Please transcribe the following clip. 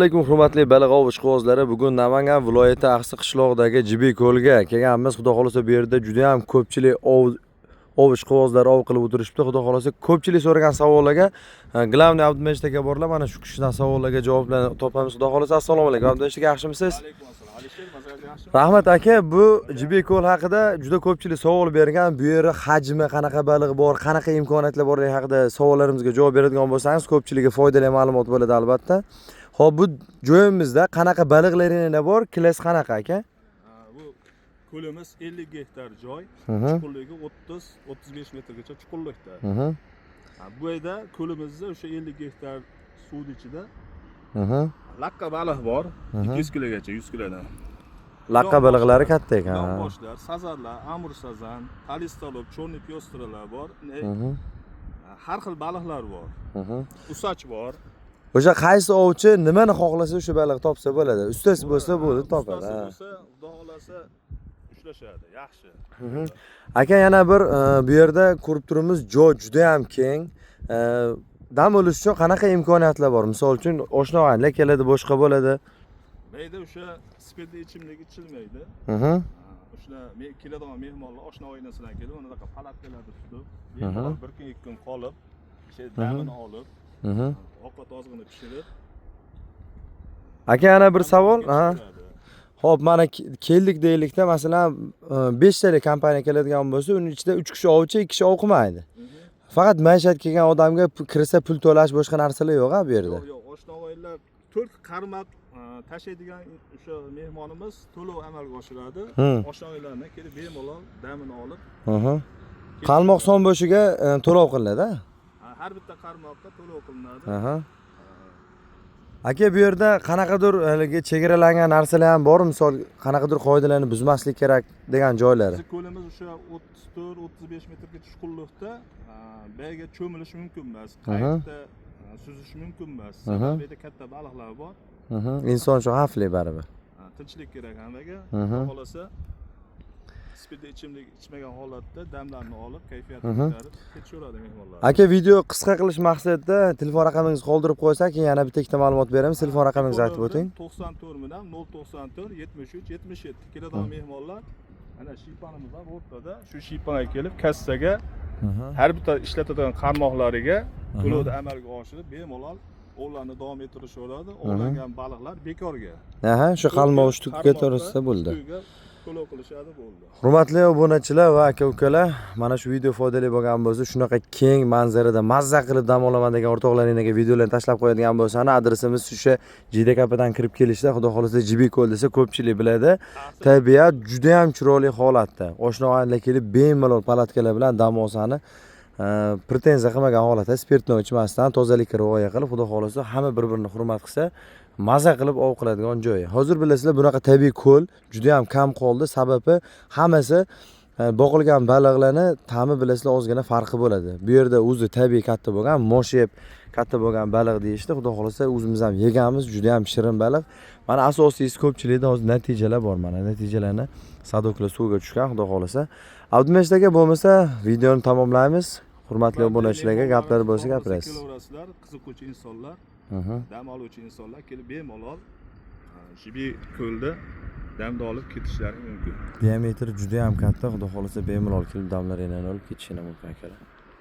Alaykum, hurmatli baliq ov ishqibozlari. Bugun Namangan viloyati Axsi qishlog'idagi Jibi ko'lga kelganmiz. Xudo xohlasa, bu yerda juda ham ko'pchilik ov ishqibozlari ov qilib o'tirishibdi. Xudo xohlasa, ko'pchilik so'ragan savollarga, главный Abdumajid aka borlar, mana shu kishidan savollarga javoblarni topamiz, xudo xohlasa. Assalomu alaykum, Abdumajid aka, yaxshimisiz? Alaykum assalom. Alisher, masalan, yaxshimi? Rahmat, aka. Bu Jibi ko'l haqida juda ko'pchilik savol bergan. Bu yeri hajmi qanaqa, baliq bor, qanaqa imkoniyatlar borligi haqida savollarimizga javob beradigan bo'lsangiz, ko'pchilikka foydali ma'lumot bo'ladi, albatta. Xo'p, bu joyimizda qanaqa baliqlar bor, класс qanaqa, aka? Ha, bu ko'limiz 50 gektar joy, chuqurligi 30-35 metrgacha chuqurlikda. Ha, bu yerda ko'limizda o'sha 50 gektar suvni ichida laqqa baliq bor, 200 kilogacha, 100 kilodan. Laqqa baliqlari katta ekan. Ha. Ilonboshlar, sazanlar, amur sazan, толстолоб, черный пёстрый lar bor. Har xil baliqlar bor. Усач bor. O'sha qaysi ovchi nimani xohlasa, o'sha baliq topsa bo'ladi. Ustasi bo'lsa bo'ldi, topadi. Ustasi Ha. bo'lsa, xudo xohlasa, ushlashadi. Yaxshi. Aka, yana bir bu yerda ko'rib turibmiz, joy juda ham keng. Dam olish uchun qanaqa imkoniyatlar bor? Misol uchun, oshna og'aynilar keladi, boshqa bo'ladi. Bu yerda o'sha spirtli ichimlik ichilmaydi. O'sha keladigan mehmonlar oshna oilasidan kelib, unaqa palatkalarda tutib, bemalol bir kun, 2 kun qolib, o'sha damini olib, ovqat ozg'ini pishirib, Aka, yana bir savol. Ha. ketishadi. Xo'p, mana keldik deylikda, masalan, 5 talik kompaniya keladigan bo'lsa, uning ichida 3 kishi ovchi, 2 kishi ov qilmaydi. Faqat maishat kelgan odamga kirsa pul to'lash, boshqa narsalar yo'q, ha, bu yerda. Yo'q, oshna og'aynilar to'rt qarmoq tashlaydigan o'sha mehmonimiz to'lov amalga oshiradi. Oshna og'aynilardan kelib bemalol damini olib Qalmoq son boshiga to'lov qilinadi, ha? Ha, har bitta qarmoqqa to'lov qilinadi. Aha. Aka, bu yerda qanaqadir haligi chegaralangan narsalar ham bor, misol, qanaqadir qoidalarni buzmaslik kerak degan joylari? Bizni ko'limiz o'sha 34-35 metrga chuqurlikda, bu yerga cho'milish mumkin emas, qayiqda suzish mumkin emas. Sababi bu yerda katta baliqlar bor. Inson uchun xavfli baribir. Ha, tinchlik kerak hammaga. Xudo xohlasa, spirtli ichimlik ichmagan holatda damlarni olib, kayfiyatni ko'tarib ketishaveradi mehmonlar. Aka, video qisqa qilish maqsadida telefon raqamingizni qoldirib qo'ysak, keyin yana bitta ikkita ma'lumot beramiz. Telefon raqamingizni aytib o'ting. 94 bilan 094 73 77. Keladigan mehmonlar ana shiyponimiz bor o'rtada. Shu shiyponga kelib, kassaga har bitta ishlatadigan qarmoqlariga to'lovni amalga oshirib, bemalol ovlarni davom ettirishaveradi. Ovlangan baliqlar bekorga. Aha, shu qalmoq tukiga Qarmoqqa, to'lasa bo'ldi. Tukiga to'lov qilishadi, bo'ldi. Hurmatli obunachilar va aka ukalar, mana shu video foydali bo'lgan bo'lsa, shunaqa keng manzarada mazza qilib dam olaman degan o'rtoqlaringlarga videolarni tashlab qo'yadigan bo'lsani, adresimiz o'sha Jiyda-Kapadan kirib kelishda, xudo xohlasa, Jibi ko'l desa, ko'pchilik biladi. Tabiat juda ham chiroyli holatda. Oshna og'aynilar kelib bemalol palatkalar bilan dam olsani, pretenziya qilmagan holatda, спиртной ichmasdan, tozalikka rioya qilib, xudo xohlasa, hamma bir-birini hurmat qilsa, maza qilib ov qiladigan joy. Hozir bilasizlar, bunaqa tabiiy ko'l juda ham kam qoldi. Sababi hammasi boqilgan baliqlarni ta'mi, bilasizlar, ozgina farqi bo'ladi. Bu yerda o'zi tabiiy katta bo'lgan, mosh yeb katta bo'lgan baliq deyishdi. Xudo xohlasa, o'zimiz ham yeganmiz, juda ham shirin baliq. Mana asosiysi, ko'pchilikda hozir natijalar bor, mana natijalarni садок lar suvga tushgan, xudo xohlasa. Abdumajid aka, bo'lmasa videoni tamomlaymiz. Hurmatli obunachilarga gaplar bo'lsa, gapirasiz. Kelaverasizlar, qiziquvchi insonlar, dam oluvchi insonlar kelib bemalol Jibi ko'lda damni olib ketishlari mumkin. Diametri juda ham katta, xudo xohlasa, bemalol kelib damlaringlarni olib ketishinglar mumkin, akalar.